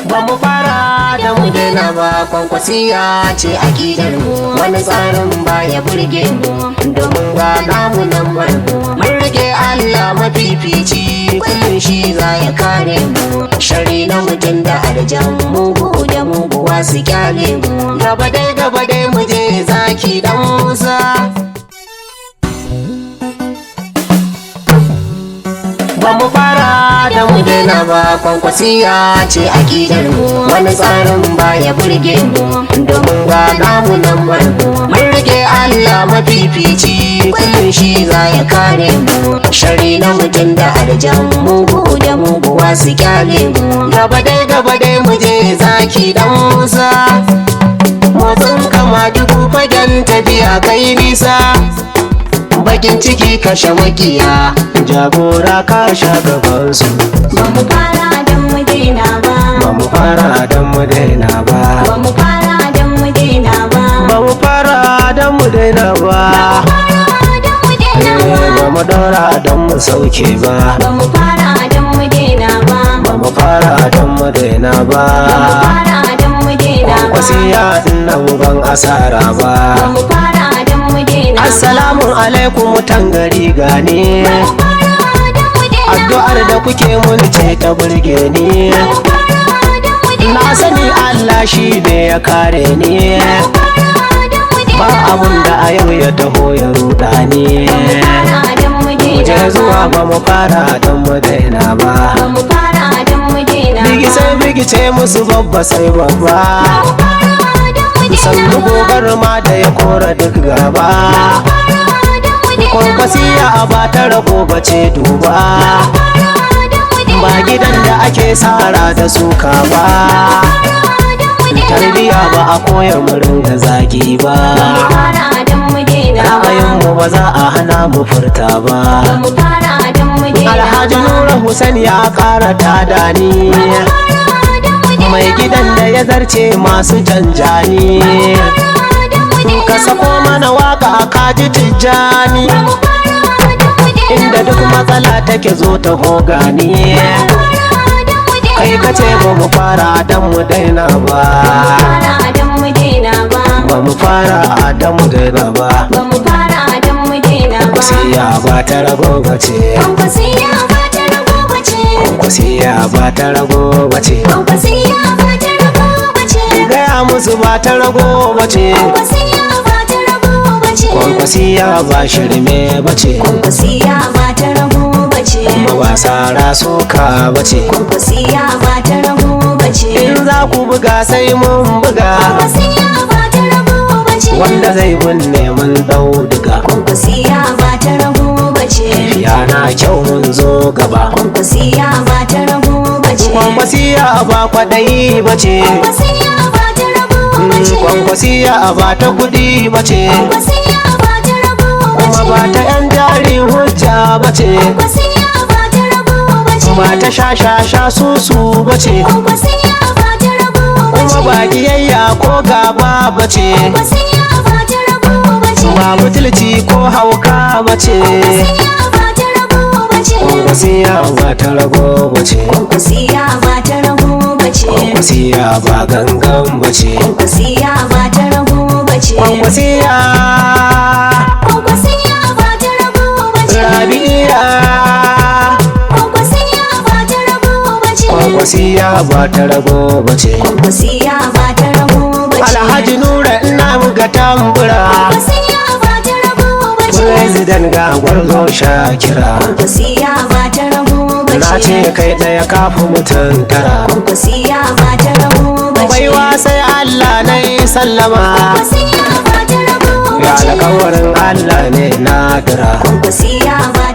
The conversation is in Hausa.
Ba mu fara da mu daina ba, Kwankwasiya ce akidar mu. Wani tsarin baya burge mu, domin ga namu nan mu. Mun rike Allah mafifici, kullum shi za ya kare mu. Shari na mutum da arjan mugu da muguwa su kyale mu. Gaba dai mu je zaki dan Musa. Ba mu fara da mu daina ba, Kwankwasiya ce akidar mu. Wani tsarin baya burge mu, domin ga namu nan mu. Mun rike Allah mafifici, kullum shi za ya kare mu. Shari na mutum da arjan mugu da muguwa su kyale mu. Gaba dai mu je zaki dan Musa. Motsin kama dubu fagen tafiya kai nisa. Bakin ciki kashe makiya, jagora ka sha gabansu. Ba mu fara don mu daina ba. Ba mu fara don mu daina ba. Ba mu fara don mu daina ba. Ba mu fara don mu daina ba. Ba mu daura don mu sauke ba. Ba mu fara don mu daina ba. Ba mu fara don mu daina ba. Ba mu fara don mu daina ba. Kwankwasiya nan ban asara ba. Ba mu fara don mu daina ba. Assalamu alaikum mutan gari gane. Ba mu fara don mu daina ba. Addu'ar da kuke mun ce ta burge ni. Ba mu fara don mu daina Na ba. sani Allah shi ne ya kare ni. Ba mu fara don mu daina Ba abun da a yau ya taho ya ruɗa ni. Ba mu fara don mu Mu daina je ba. zuwa ba mu fara don mu daina ba. Ba mu fara don mu daina ba. Bigi sai bigi ce musu babba sai babba. Ba mu fara don mu daina Sannu ba. gogar ma da ya kora duk gaba. Kwankwasiya a ba ta rago ba ce duba. Ba gidan da ake sara da suka ba. Tarbiya ba a koya mu ringa zagi ba. Ra'ayinmu ba za a hana mu furta ba. Alhaji Nura Hussein ya ƙara tada ni. Mai gidan da ya zarce masu janjani. Ka sako mana waka kaji Tijjani. Inda duk matsala take zo ta hogani. Kai ka ce ba mu fara don mu daina ba. Ba mu fara don mu daina ba. Kwankwasiya ba ta rago ba ce. Kwankwasiya ba ta rago ba ce. Kwankwasiya ba ta rago ba ce. Kwankwasiya ba ta rago ba ce. Gaya musu ba ta rago ba ce. Kwankwasiya ba ta rago ba ce. Kwankwasiya ba shirme ba ce. Kwankwasiya ba ta rago ba ce. Kuma ba sara suka ba ce. Kwankwasiya ba ta rago ba ce. In za ku buga sai mun buga. Kwankwasiya ba ta rago ba ce. Wanda zai binne mun dauduga. Kwankwasiya ba ta rago ba ce. Yana kyau mun zo gaba. Kwankwasiya ba ta rago ba ce. Kwankwasiya ba kwaɗayi ba ce. Kwankwasiya ba ta rago ba ce. Kwankwasiya ba ta kuɗi ba ce. Kwankwasiya ba ta rago ba Kuma ce. ba ta 'yan jari hujja ba ce. Kwankwasiya ba ta rago ba ce. Ba ta sha-sha-sha susu ba ce. Kwankwasiya ba ta rago ba ce. Kuma ba kiyayya ko gaba ba ce. Kwankwasiya ba ta rago ba ce. Ba butulci ko hauka ba ce. Kwankwasiya ba ta rago ba ce. Kwankwasiya ba ta rago ba ce. Kwankwasiya ba ta rago ba ce. Kwankwasiya ba gangan ba ce. Kwankwasiya ba ta rago ba ce. Kwankwasiya Kwankwasiya ba ta rago ba ce. Rabi'a. Kwankwasiya ba ta rago ba ce. Kwankwasiya ba ta rago ba ce. Kwankwasiya ba ta rago ba ce. Alhaji Nura ina buga tambura. Kwankwasiya ba ta rago ba ce. President ga gwarzo Shakira. Kwankwasiya ba ta rago ba Na ce. ce kai ɗaya kafin mutum tara. Kwankwasiya ba ta rago ba ce. Baiwa sai Allah na yi sallama. Kwankwasiya ba ta rago ba Ga ce. alkawarin Allah ne na dira. Kwankwasiya ba